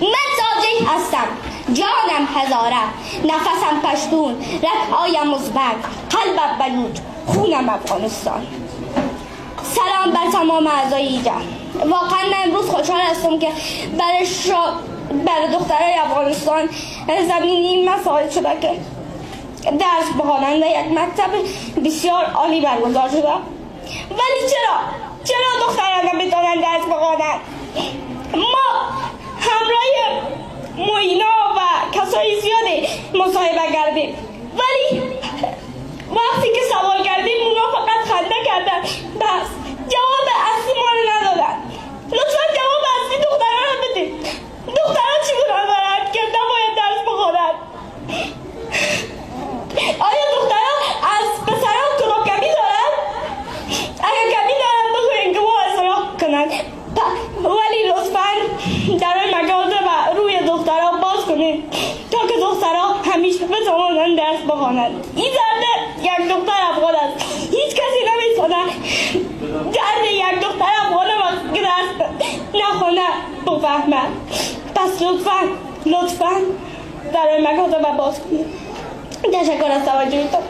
من تاجیک هستم، جانم هزاره، نفسم پشتون، رگهایم ازبک، قلبم بلوچ، خونم افغانستان. سلام بر تمام اعضای اینجا. واقعا من امروز خوشحال هستم که برای دخترای افغانستان زمینی مساعد شده که درس بخوانند و یک مکتب بسیار عالی برگزار شده. ولی چرا دختران نمیتونن درس بخوانند؟ ما همراه معینا و کسای زیادی مصاحبه کردیم، ولی وقتی که سوال کردیم اونا فقط خنده کردن، بس جواب اصلی ما رو ندادن. لطفا جواب اصلی دختران رو بدید. دختران چی گناه دارن که نباید درس بخوانند؟ آیا دختران از پسران کدام کمی دارن؟ اگر کمی دارن بگوین که ما اصلاح کنن. ولی لطفا در مکاتب و روی دختران باز کنید تا که دختران همیشه بتوانند درس بخوانند. این درد یک دختر افغان است. هیچ کسی نمیتونه درد یک دختر افغان که درس نخونه بفهمه. پس لطفا در مکاتب باز کنید. تشکر از توجهتون.